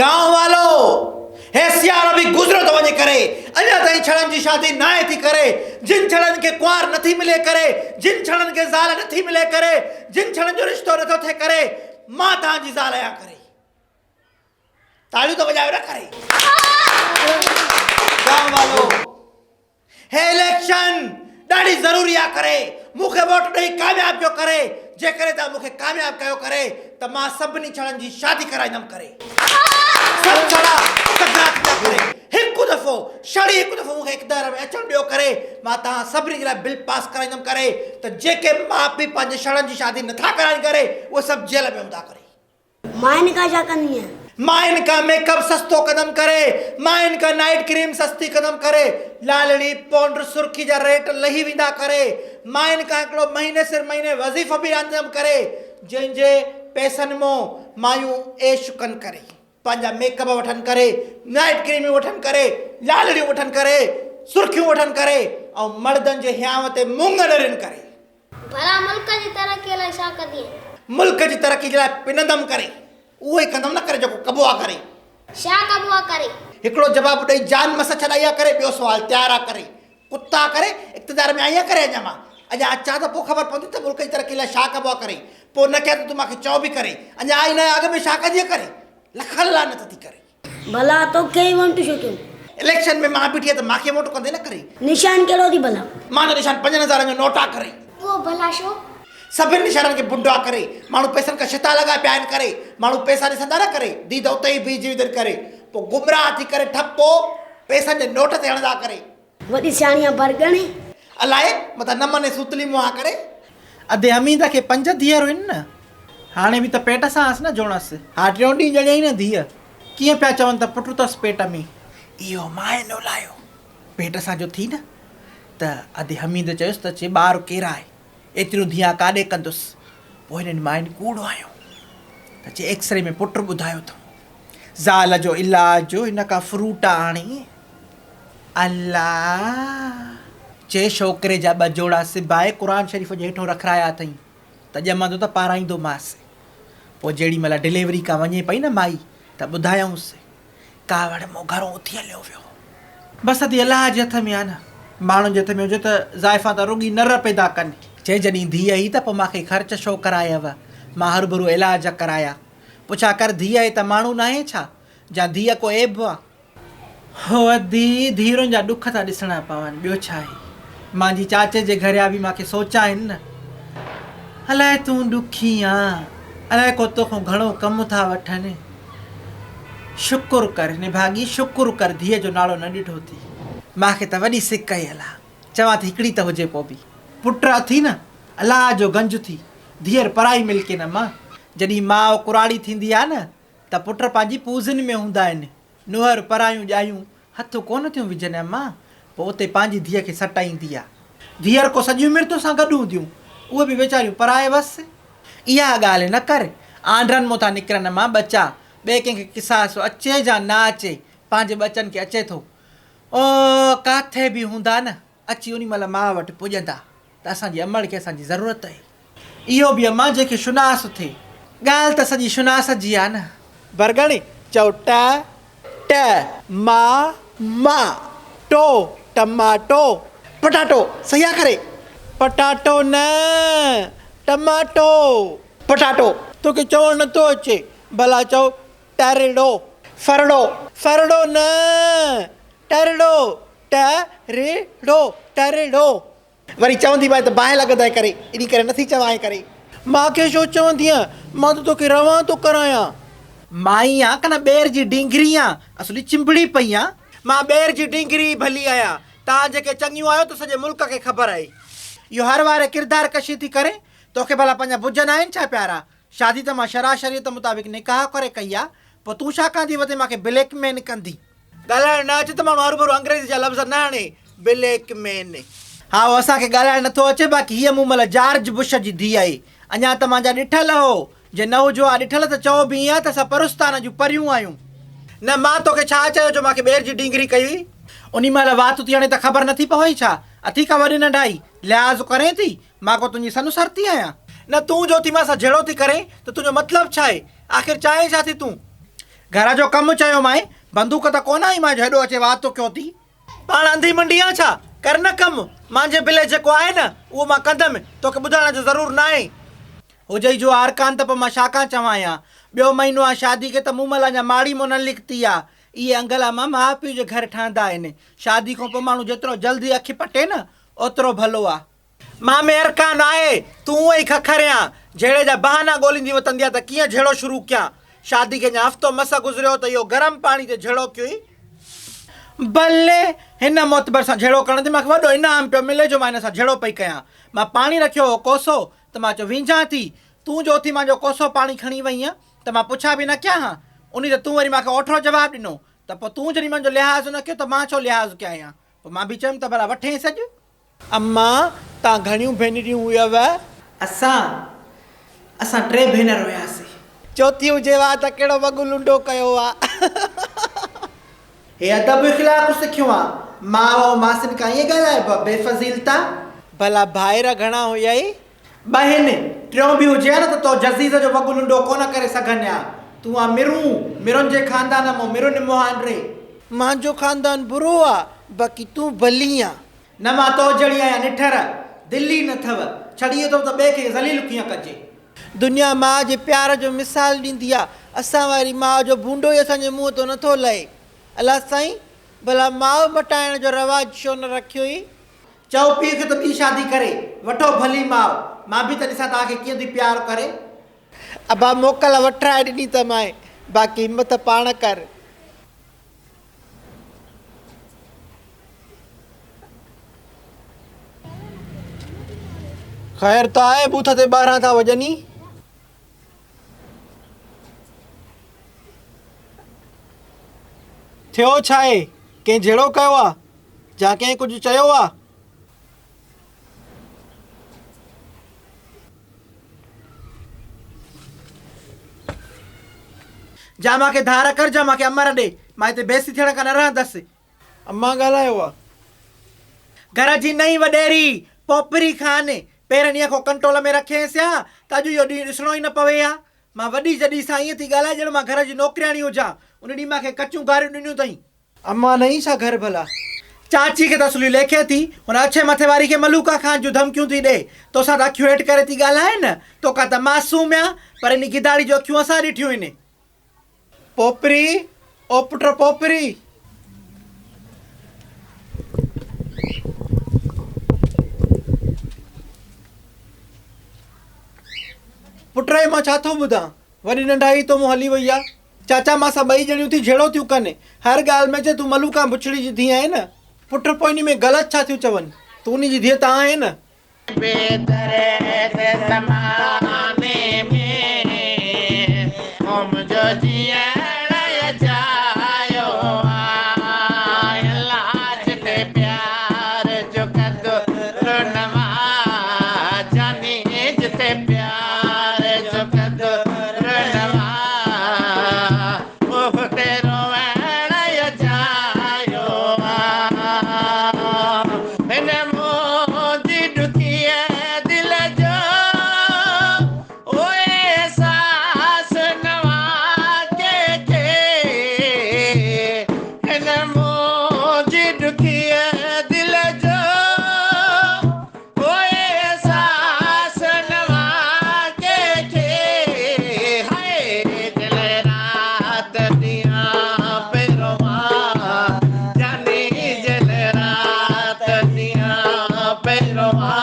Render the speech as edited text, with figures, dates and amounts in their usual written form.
گانء والو! هي سيارو به گذريو ٿو وڃي ڪري، اڃا تائين ڇڙن جي شادي ناهي ٿي ڪري، جن ڇڙن کي ڪنوار نٿي ملي ڪري، جن ڇڙن کي زال نٿي ملي ڪري، جن ڇڙن جو رشتو نٿو ٿئي ڪري، مان توهان جي زال آهيان ڪري. تاڙيون ته وڄايو نه ڪري. گانء والو! هي اليڪشن ڏاڍي ضروري آ ڪري مون کي ووٽ ڏئي ڪامياب ڪيو ڪري جيڪڏهن توهان مون کي ڪامياب ڪيو ڪري ته مان سڀني ڇڙن جي شادي ڪرائيندم ڪري سڀ ڇڙا تڪڙا ٿيندا ڪري هڪ دفعو شڙي هڪ دفعو مون کي اقتدار ۾ اچڻ ڏيو ڪري مان توهان سڀني جي لاء بل پاس ڪرائيندم ڪري ته جيڪي ماء پيء پنهنجي شڙن جي شادي نٿا ڪرائين ڪري اهي سڀ جيل ۾ هوندا ڪري. ماين کان ڇا ڪندينء؟ ماين کان ميڪ اپ سستو ڪندم ڪري، ماين کان نائيٽ ڪريم سستي ڪندم ڪري، لالڙي، پونڊر، سرخي جا ريٽ لهي ويندا ڪري، ماين کان هڪڙو مهيني سر مهيني وظيفو به آندم ڪري، جنهن جي پئسن مون مايون عيش ڪن ڪري، پنهنجا ميڪ اپ وٺن ڪري، نائيٽ ڪريميون وٺن ڪري، لالڙيون وٺن ڪري، سرخيون وٺن ڪري ۽ مڙدن جي هيانء تي مونگ ڏرين ڪري. ڀلا ملڪ جي ترقي لاء ڇا ڪندين؟ ملڪ جي ترقي جي لاء پنندم ڪري اهو ئي ڪندم نه ڪري جيڪو ڪبو آ ڪري. ڇا ڪبو آ ڪري؟ هڪڙو جواب ڏئي جان مس ڇڏائي آ ڪري ٻيو سوال تيار آ ڪري. ڪتا ڪري اقتدار ۾ آئي آ ڪري اڃا مان اڃا اچان ته پوء خبر پوندي ته ملڪ جي ترقي لاء ڇا ڪبو آ ڪري. پوء نه ڪيان ته تون مان کي چئو به ڪري. اڃا آئي نه آهيان اڳ ۾ ڇا ڪندينء ڪري. لکن لعنت ٿي ڪري. ڀلا توکي ئي ووٽ ڇو ڪيون؟ اليڪشن ۾ مان بيٺي آهيان ته مان کي ووٽ ڪندين نه ڪري. نشان ڪهڙو اٿئي ڀلا؟ مان جو نشان پنجن هزارن جو نوٽ آ ڪري. اهو ڀلا ڇو؟ سڀن نشانن کي بنڊ آ ڪري. ماڻهو پئسن کان شتا لڳا پيا آهن ڪري. ماڻهو پئسا ڏسندا نه ڪري. ديد اتي ئي بيهجي ويندين ڪري. پوء گمراهه ٿي ڪري ٺپو پئسن جي نوٽ تي هڻندا ڪري. وڏي سياڻي آ ڀرڳڻي. الائي متان نه مڃي سوتلي منهن آ ڪري. ادي حميد کي پنج ڌيئر هين نه. هاڻي به ته پيٽ سان هئس نه جوڻس. ها ٽيون ڏينهن ڄڻيائين نه ڌيء. ڪيئن پيا چون ته پٽ اٿس پيٽ ۾. اهو مائن الايو. پيٽ سان جو ٿي نه ته ادي حميد چيس ته چي ٻار ڪير آهي. ايتريون ڌيئان ڪاڏي ڪندس. پوء هنن مائن ڪوڙ هنيو ته چي ايڪسري ۾ پٽ ٻڌايو اٿئون. زال جو علاج هن کان فروٽ آڻي. الله! چي ڇوڪري جا ٻه جوڙا سبائي قرآن شريف جي هيٺون رکرايا اٿئين ته ڄمندو ته پارائيندومانس. پوء جيڏي مهل ڊليوري کان وڃي پئي نه مائي ته ٻڌايائونس. ڪاوڙ مون گهرون اٿي هليو ويو. بس ادي الله جي هٿ ۾ آ نه. ماڻهن جي هٿ ۾ هجي ته زائفان ته رڳي نر پيدا ڪن. چي جڏهين ڌيء هئي ته پوء مان کي خرچ ڇو ڪرايو؟ مان هرڀرو علاج ڪرايا. پڇا ڪر ڌيء آهي ته ماڻهو ناهي ڇا؟ جا ڌيء ڪو عيب آ؟ هو ادي، ڌيئرن جا ڏک ٿا ڏسڻا پون، ٻيو ڇا آهي. مانجي چاچي جي گهريا به مان کي سوچا آهن نه. الائي تون ڏکي آن، الائي ڪو توکون گهڻو ڪم ٿا وٺن. شڪر ڪر نڀاڳي، شڪر ڪر ڌيء جو ناڙو نه ڏٺو ٿي. مان کي ته وڏي سڪ آهي الا. چوان ٿي هڪڙي ته هجي پوء به. پٽ اٿي نه، الله جو گنج ٿي. ڌيئر پرائي ملڪي نه مان. جڏهين ماء ڪراڙي ٿيندي آ نه ته پٽ پنهنجي پوزن ۾ هوندا آهن. نوهر پرايون ڄايون هٿ ڪونه ٿيون وجهن اما، پوء اتي پنهنجي ڌيء کي سٽ ايندي آ. ڌيئر ڪو سڄي عمر توسان گڏ هونديون، اهي به ويچاريون پرائي وس. اها ڳالهه نه ڪر، آنڊرن مون ٿا نڪرن اما ٻچا، ٻئي ڪنهن کي قصاص اچي جا نه اچي، پنهنجي ٻچن کي اچي ٿو. او ڪاٿي به هوندا نه، اچي انهي مهل ماء وٽ پڄندا ته اسان جي امڙ کي اسان جي ضرورت اهي. اهو به امان جنهن کي شناس ٿئي. ڳالهه ته سڄي شناس جي آ نه. ڀرڳڻي چئو ٽ، ٽ، ما، ما، ٽو، ٽماٽو. پٽاٽو، صحيح آ کري؟ پٽاٽو نه، ٽماٽو. پٽاٽو. توکي چوڻ نٿو اچي، ڀلا چئو ٽرڙو. ڦرڙو. ڦرڙو نه، ٽرڙو. ٽ، ر، ڙو، ٽرڙو. وري چوندي مانء ته باهه لڳندء ڪري، انهي ڪري نٿي چوانء ڪري. مان کي ڇو چوندينء، مان ته توکي روان ٿو ڪرايان. مائي آن ڪنه ٻير جي ڊينگري آن، اصلي چنبڙي پئي آن. مان ٻير جي ڊينگري ئي ڀلي آهيان، توهان جيڪي چڱيون آهيو ته سڄي ملڪ کي خبر آهي. اهو هر واري ڪردار ڪشي ٿي ڪرين، توکي ڀلا پنهنجا بج ناهن ڇا پيارا؟ شادي ته مان شرع شريعت مطابق نڪاح ڪري ڪئي آ، پوء تون ڇا ڪندي وتين مان کي بليڪ مين ڪندي. ڳالهائڻ نه اچي ته ماڻهو هروڀرو انگريزي جا لفظ نه هڻي، بليڪ مين. هائو اسان کي ڳالهائڻ نٿو اچي باقي هيء مون مهل جارج بش جي ڌيء آهي. اڃا ته مانجا ڏٺل هو. جي نه هجو ها ڏٺل ته چئو به ائين ها ته اسان پرستان جون پريون آهيون. نه مان توکي ڇا چيو جو مان کي ٻير جي ڊينگري ڪئي هئي. انهي مهل وات ٿي هڻي ته خبر نٿي پوئي ڇا؟ اٿي ڪا وڏي ننڍائي لحاظ ڪرين ٿي؟ مان ڪو تنهنجي سن سرتي آهيان؟ نه تون جو ٿي مان سان جهيڙو ٿي ڪرين ته تنهنجو مطلب ڇا آهي؟ آخر چاهين ڇا ٿي تون؟ گهر جو ڪم چيومانء، بندوق ته ڪونه آئي مان جو هيڏو اچي وات ڪيو ٿي. پاڻ انڌي منڊي آن ڇا؟ ڪر نه ڪم، مانجهي بلي جيڪو آهي نه، اهو مان ڪندم، توکي ٻڌائڻ جو ضرور ناهي. هجئي جو آرڪان ته پوء مان ڇا ڪان چوانء ها. ٻيو مهينو آ شادي کي ته مون مهل اڃا ماڙي مون نه نڪتي آ. اهي انگلا مان ماء پيء جي گهر ٺهندا آهن. شادي کان پوء ماڻهو جيترو جلدي اک پٽي نه، اوترو ڀلو آ. مان ۾ ارڪان آهي، تون اونئن ئي ککريان. جهيڙي جا بهانا ڳوليندي وتندي آ ته ڪيئن جهيڙو شروع ڪيان. شادي کي اڃا هفتو مس گذريو ته اهو گرم پاڻي تي جهيڙو ڪيوئي. بلي! هن معتبر سان جهيڙو ڪرڻ تي مان کي وڏو انعام پيو ملي جو مان هن سان جهيڙو پئي ڪيان. مان پاڻي رکيو هو ڪوسو ته مان چيو وينجهان ٿي. تون جو اٿي مانجو ڪوسو پاڻي کڻي وئينء ته مان پڇا به نه ڪيان ها. انهي تي تون وري مان کي اوٺرو جواب ڏنو ته پوء تون جڏهن مانجو لحاظ نه ڪيو ته مان ڇو لحاظ ڪيان ها. پوء مان به چيم ته ڀلا وٺينس اڄ. اما، تان گهڻيون ڀينريون هيؤ؟ اسان، اسان ٽي ڀينر هياسين. چوٿين هجيو ها ته ڪهڙو وڳ لنڊو ڪيو ها. هي ادب اخلاق سکيو آن. ماء ۽ ماسين کان ائين ڳالهائبو آ، بي فضيلتا. ڀلا ڀائر گهڻا هيئي؟ ٻه هن، ٽيون به هجي ها نه ته تو جزيز جو وڳ لنڊو ڪونه ڪري سگهن ها. تون آن مرون، مرن جي خاندان مون مرن مهانڊري. مانجو خاندان برو آ، باقي تون ڀلي آن. نه مان تو جهڙي آهيان نٺر، دل ئي نه اٿئو، ڇڙي اٿو ته ٻئي کي ذليل ڪيئن ڪجي. دنيا ماء جي پيار جو مثال ڏيندي آ، اسان واري ماء جو ڀونڊو ئي اسان جي منهن تون نٿو لهي. الله سائين، ڀلا ماء مٽائڻ جو رواج ڇو نه رکيوئي؟ چئو پيء کي ته ٻي شادي ڪري، وٺو ڀلي ماء، مان به ته ڏسان توهان کي ڪيئن ٿي پيار ڪري. ابا موڪل وٺرائي ڏني ته مانء، باقي همت پاڻ ڪر. خير ته آهي، ٻوٿ تي ٻاهران ٿا وڄن ئي. ٿيو ڇا آهي؟ ڪنهن جهيڙو ڪيو آ؟ جا ڪنهن ڪجهه چيو آ؟ جا مان کي ڌار ڪر جا مان کي امر ڏي، مان هتي بيسي ٿيڻ کان نه رهندس. امان ڳالهايو آ. گهر جي نئين وڏيري پوپري خان پهرين ڏينهن کان ڪنٽرول ۾ رکيس ها ته اڄ اهو ڏينهن ڏسڻو ئي نه پوي ها. مان وڏي جڏي سان ائين ٿي ڳالهائي ڄڻ مان گهر جي نوڪرياڻي هجان. ان ڏينهن مان کي ڪچيون گاريون ڏنيون اٿئين. امان نئين ڇا گهر ڀلا. چاچي کي ته اصلي ليکي ٿي. هن اڇي مٿي واري کي ملوڪا خان جون ڌمڪيون ٿي ڏي. توسان ته اکيون هيٺ ڪري ٿي ڳالهائي نه. توکان ته معصوم آ، پر انهي گداڙي جون اکيون اسان ڏٺيون هن. پوپري، او پٽ پوپري. پٽ هي مان ڇا ٿو ٻڌان. وڏي ننڍائي تو مون هلي وئي آ. چاچا مان سان ٻئي ڄڻيون ٿي جهيڙو ٿيون ڪن. هر ڳالهه ۾ چي تون ملوڪان بڇڙي جي ڌيء آهين نه. پٽ پوء انهي ۾ غلط ڇا ٿيون چون. تون انهي جي ڌيء ته آهين نه. بيدرد زماني ۾ قوم جو جيئڻ اجايو آ الله جتي پيار جو قدر نه آ جاني جتي پيار جو قدر نه آ اتي روئڻ اجايو آ هن منهنجي ڏکيء دل جو او احساس نوان ڪنهن کي هن منهنجي ڏکيء دل جو او احساس نوان ڪنهن کي هاء دل رات ڏينهن پئي روئان جاني جل رات ڏينهن پئي روئان.